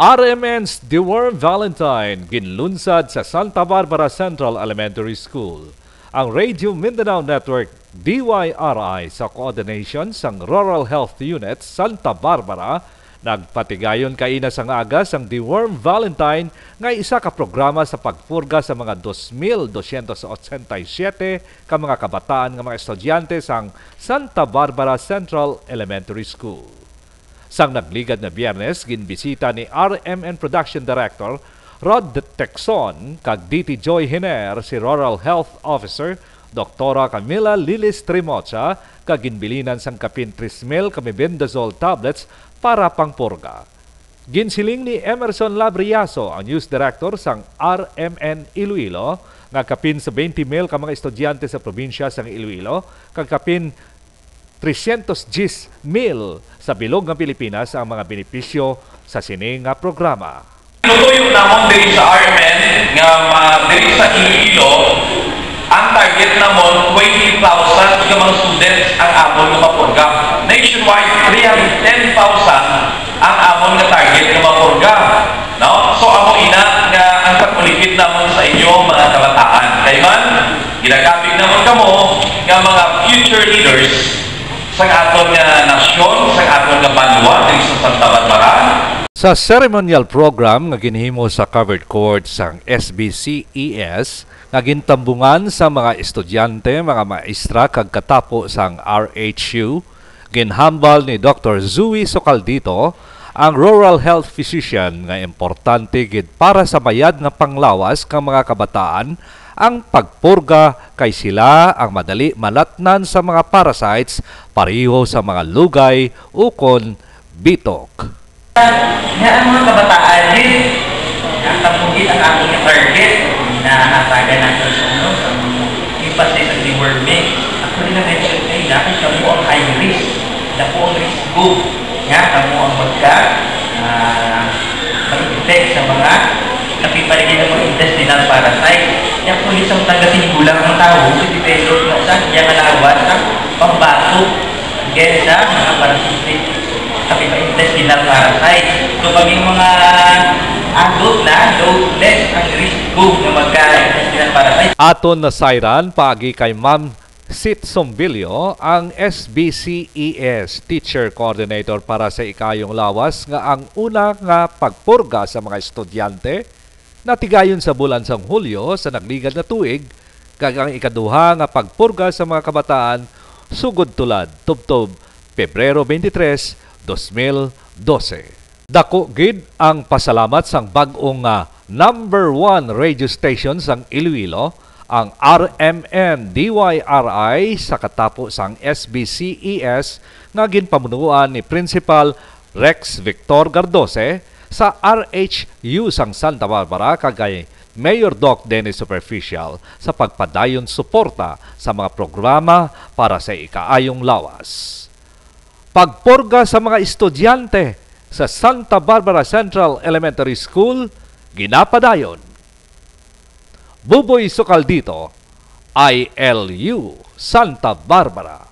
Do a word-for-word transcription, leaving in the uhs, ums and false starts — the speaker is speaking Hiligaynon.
R M N's Deworm Valentine ginlunsad sa Santa Barbara Central Elementary School. Ang Radio Mindanao Network, D Y R I, sa coordination sang Rural Health Unit Santa Barbara, nagpatigayon kaina sang aga sang Deworm Valentine, nga isa ka programa sa pagpurga sa mga dos mil dosyentos otsenta y siyete ka mga kabataan nga mga estudyante sang Santa Barbara Central Elementary School. Sang nagligad nga Biyernes, ginbisita ni R M N Production Director Rod Texon kag D T Joy Hiner si Rural Health Officer Doktora Camila Lilis Trimocha, kag ginbilinan sang kapin tres mil ka mebendazole tablets para pangpurga. Ginsiling ni Emerson Labriaso, ang News Director sang R M N Iloilo, nga kapin sa twenty mil ka mga estudyante sa probinsya sang Iloilo kag kapin tresyentos diyes mil sa bilog nga Pilipinas ang mga benepisyo sa sini nga programa. Tinutuyo namon diri sa R M N nga ma-, diri sa Iloilo, ang target namon, twenty thousand ka mga students ang amon nga mapurga. Nationwide, three hundred ten thousand ang amon nga target nga mapurga. No? So, amo ina nga ang pag-ulipit namon sa inyo, mga kabataan. Kay man, ginakapig namon kamo nga mga future leaders sa aton nga nasyon, sa aton nga banwa, diri sa Santa Barbara. Sa ceremonial program nga ginhimo sa covered court sang S B C E S, nga gintambungan sa mga estudyante, mga maestra, kag katapo sang R H U, ginhambal ni Doktor Zui Socaldito, ang rural health physician, nga importante gid para sa mayad nga panglawas kang mga kabataan ang pagpurga, kay sila ang madali malatnan sa mga parasites, pareho sa mga lugay ukon bitok. Nga ang mga kabataan din, ang kabuhi ang ating target, hinahatagan natin sa, ano, sa mga emphasis sa deworming. Ako rin na-mention kayo na kay kamo ang high risk. Dako ang risgo nga kamo ang magka, ah, mag-infect sa mga kapipaligid ng mga intestinal parasite. Kaya kung isang taga-singgulang ang tao, si develop na sa iya nga lawas ang pambato against sa mga parasitic sa mga intestinal parasite. So, pag yung mga adult na, low, less ang risgo nga magka-intestinal parasite. Aton nasayran paagi kay Ma'am Sit Sombilio ang S B C E S Teacher Coordinator para sa Ikaayong Lawas nga ang una nga pagpurga sa mga estudyante natigayon sa bulan sang Hulyo sa nagligad nga tuig, kag ang ikaduha nga pagpurga sa mga kabataan sugod tulad tubtob Pebrero twenty-three, dos mil dose. Dako gid ang pasalamat sang bag-ong, ah, number one radio station sang Iloilo, ang R M N D Y R I, sa katapo sang S B C E S nga ginpamunuan ni Principal Rex Victor Gardose sa R H U sang Santa Barbara, kag kay Mayor Doc Dennis Superficial sa pagpadayon suporta sa mga programa para sa ikaayong lawas. Pagpurga sa mga estudyante sa Santa Barbara Central Elementary School ginapadayon. Buboy Socaldito, I L U, Santa Barbara.